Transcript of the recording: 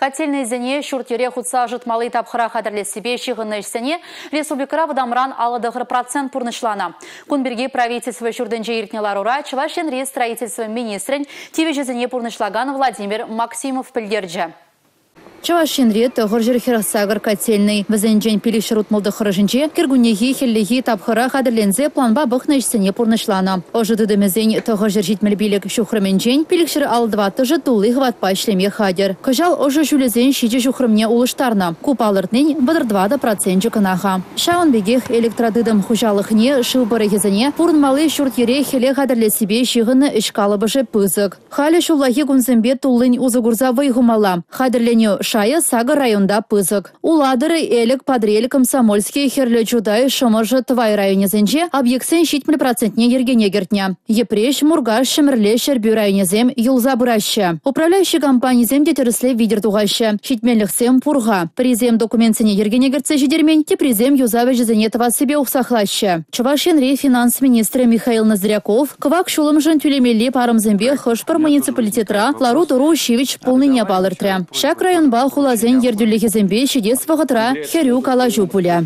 Котельнӑйсене ҫурт-йӗре хутса ӑшӑтмалли тапхӑра хатӗрлессипе ҫыхӑннӑ ӗҫсене республикӑра вӑтамран 59% пурнӑҫланӑ. Кун пирки правительство ҫуртӗнче иртнӗ ларура Чӑваш Енри строительство министрӗн тивӗҫӗсене пурнӑҫлакан Владимир Максимов пӗлтерчӗ. Чӑваш Енре 948 котельнӑй. Вӗсенчен 569-шӗнче кӗркуннехи-хӗллехи тапхӑра хатӗрленсе планпа пӑхнӑ ӗҫсене пурнӑҫланӑ. Ӑшӑ тытӑмӗсен 975 ҫухрӑмӗнчен 554-шӗ тулли хӑватпа ӗҫлеме хатӗр. Кӑҫал ӑшӑ ҫулӗсен 7 ҫухрӑмне улӑштарнӑ. Ку палӑртнин 34 проценчӗ кӑна-ха. Ҫавӑн пекех электротытӑм хуҫалӑхне, шыв пӑрӑхӗсене, пурӑнмалли ҫурт-йӗре хӗле хатӗрлессипе ҫыхӑннӑ ӗҫ калӑпӑшӗ пысӑк. Халӗ ҫуллахи кунсемпе туллин усӑ курса вӑй хумалла. Хатӗрленӳ шайӗ сакӑр районта пысӑк. Улатӑр, Элӗк, Патӑрьел, Комсомольски, Хӗрлӗ Чутай, Шӑмӑршӑ, Тӑвай районӗсенче объектсен 70 процентне йӗркене кӗртнӗ. Йӗпреҫ, Муркаш, Ҫӗмӗрле, Ҫӗрпӳ районӗсем юлса пыраҫҫӗ. Управляющи компанисем те тӗрӗслев витӗр тухаҫҫӗ. Ҫитменлӗхсем пур-ха. Пӗрисем документсене йӗркене кӗртсе ҫитермен, теприсем юсав ӗҫӗсене тӑвассипе уксахлаҫҫӗ. Чӑваш Енри финанс министрӗ Михаил Ноздряков кӑвак ҫулӑмшӑн тӳлемелли парӑмсемпе хӑш-пӗр муниципалитетра лару-тӑру ҫивӗч пулнине палӑртрӗ. Ҫак районпа хуласен ертӳлӗхӗсемпе ҫитес вӑхӑтра хӗрӳ калаҫу пулӗ.